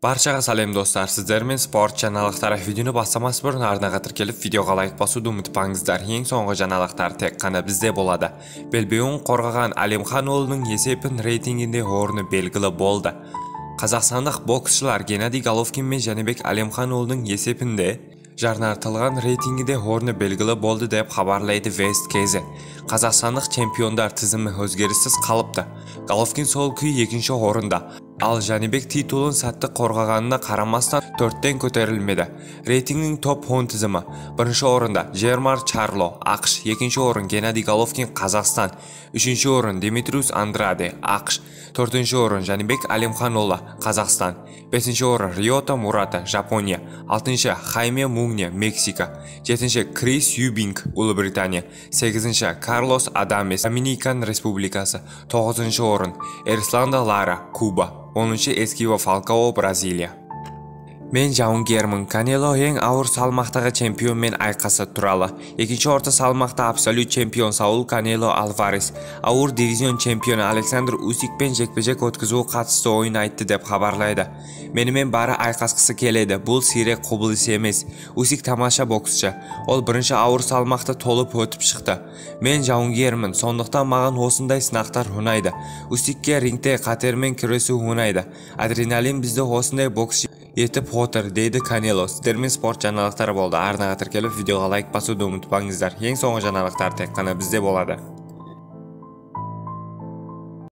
Баршаға сәлем, достар, сіздермен спорт жаңалықтары. Видеоны бастамас бұрын арнаға тіркеліп, видеоға лайк басуды ұмытпаңыздар. Ең соңғы жаңалықтар тек қана бізде болады. Белбеуін қорғаған Әлімханұлының есепін рейтингінде орны белгілі болды. Қазақстандық боксшылар Геннадий Головкин мен Жәнібек Әлімханұлының есепінде жарнартылған рейтингінде орны белгілі болды деп хабарлайды Вест KZ. Қазақстандық чемпиондар тізімі өзгеріссіз қалыпты. Головкин сол күйі екінші орында. Ал Жәнібек титулын сәтті қорғағанына қарамастан төрттен көтерілмеді. Рейтингнің топ 10 тізімі. Бірінші орында Жермар Чарло, АҚШ, екінші орын Геннадий Головкин, Қазақстан, үшінші орын Димитриус Андраде, АҚШ, төртінші орын Жәнібек Әлімханұлы, Қазақстан, бесінші орын Риота Мурата, Жапония, алтыншы Хайме Мугне, Мексика, жетінші Крис Юбинг, Ұлыбритания, сегізінші Карлос Адамес, Доминикан Республикасы, тоғызыншы орын Эрисланда Лара, Куба, 10-шы Эскиво Фалкао, Бразилия. Мен жауынгермін. Канело ең ауыр салмақтағы чемпионмен айқасы туралы. Екінші орта салмақта абсолют чемпион Саул Канело Альварес ауыр дивизион чемпионы Александр Усикпен жекпе-жек өткізуі қатысты ойын айтты деп хабарлайды. Менімен бары айқасқысы келеді. Бұл сирек құбылыс емес. Усик тамаша боксшы. Ол бірінші ауыр салмақты толып өтіп шықты. Мен жауынгермін, сондықтан маған осындай сынақтар ұнайды. Усикке рингте қатермен күресу ұнайды. Адреналин бізді осындай боксшы етіп отыр, дейді Канело. Сіздермен спорт жаңалықтары болды. Арнаға тіркеліп, видеоға лайк басуды ұмытпаңыздар. Ең соңғы жаңалықтар тек қана бізде болады.